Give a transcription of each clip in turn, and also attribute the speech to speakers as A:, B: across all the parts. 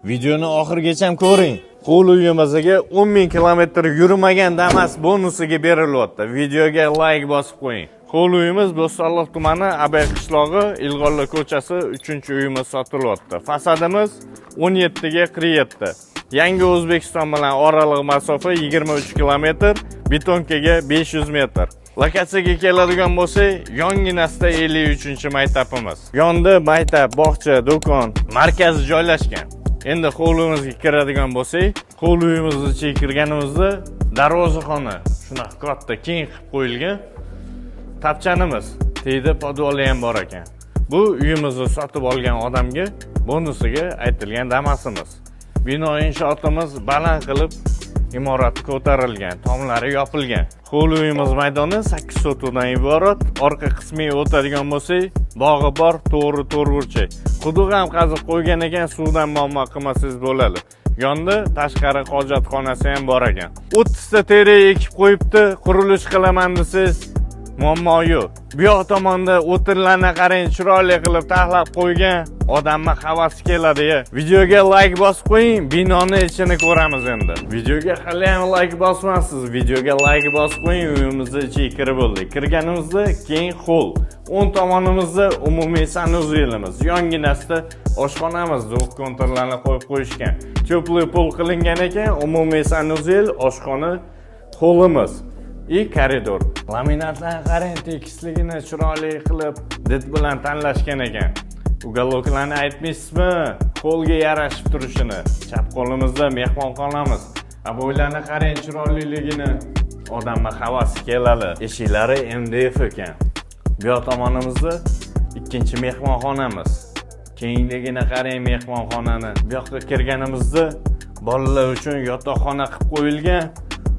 A: Videoni oxirigacha ko'ring. Qo'l uyimizga 10 ming kilometr yurmagan Damas bonusiga berilyapti. Videoga like bosib qo'ying. Qo'l uyimiz Bo'stonliq tumani, Abay qishlog'i, Ilg'orli ko'chasi 3-uyimiz sotilyapti. Fasadimiz 17 ga 47. Yangi O'zbekiston bilan oraliq masofa 23 kilometr, betonkaga 500 metr. Lokatsiyaga keladigan bo'lsak, yonginasida 53-maktabimiz. Yonda maktab, bog'cha, do'kon, markazi joylashgan. Endi hovlimizga kiradigan bo'lsak, hovli uyimizni ichiga kirganimizda darvozaxona shunaqa katta, keng qilib qo'yilgan. Tapchanimiz, tagida podvali ham bor ekan. Bu uyimizni sotib olgan odamga bonusiga aytilgan Damasimiz. Bino inshootimiz baland qilib imorati ko'tarilgan, tomlari yopilgan. Hovli uyimiz maydoni 8 sotixdan iborat. Orqa qismiga o'tadigan bo'lsak, bog'i bor, to'g'ri to'rtburchak. Quduq ham qazib qo'ygan ekan, suvdan muammo qilmasangiz bo'ladi. Yonda tashqari hojatxonasi ham bor ekan. 30 ta terak ekib qo'yibdi, qurilish qilaman desangiz muammo yo'q. Bu yoq tomonda o'tinlarni qarang, chiroyli qilib taxlab qo'ygan. Odamni havasi keladi ya. Videoga like bosib qo'ying, binoni ichini ko'ramiz endi. Videoga hali ham like bosmasiz, videoga like bosib qo'ying, uyimizni ichiga kirib bo'ldik. Kirganimizda keng hol. O'ng tomonimizda umumiy санузел imiz, yonginasida oshxonamiz, двухконтур larni qo'yib qo'yishgan. Теплый пол qilingan ekan, umumiy санузел, oshxona, holimiz. И koridor. Laminatlarni qarang, tekisligini chiroyli qilib did bilan tanlashgan ekan. Уголок larni aytmaysizmi? Qo'lga yarashib turishini. Chap qo'limizda mehmonxonamiz. Обой larni qarang chiroyliligini. Odamni havasi keladi. Eshiklari MDF ekan. Bu yoq tomonimizda ikkinchi mehmonxonamiz. Kengligini qarang mehmonxonani. Bu yoqqa kirganimizda bolalar uchun yotoqxona qilib qo'yilgan.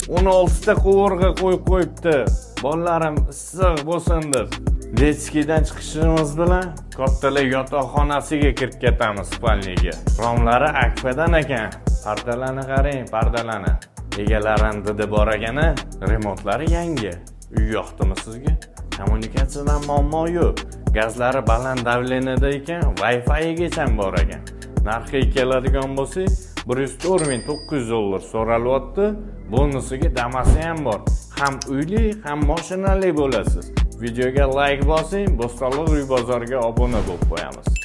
A: 16 ta qovurg'a qo'yib qo'yibdi. Bolalarim issiq bo'lsin deb. Детский dan chiqishimiz bilan kattalar yotoqxonasiga kirib ketamiz, спальня ga. Romlari Akfadan ekan. Pardalarni qarang, pardalarni. Egalarini didi bor ekani, remontlari yangi. Uy yoqdimi sizga? Kommunikatsiyadan muammo yo'q. Gazlari baland давление da ekan, Wi-Fi'gacha bor ekan. Narxiga keladigan bo'lsak, 104 900 dollar so'ralyapti. Bonusiga Damasi ham bor. Ham uyli, ham mashinali bo'lasiz. Videoga like bosing, Bo'stonliq uy bozoriga obuna bo'lib qo'yamiz.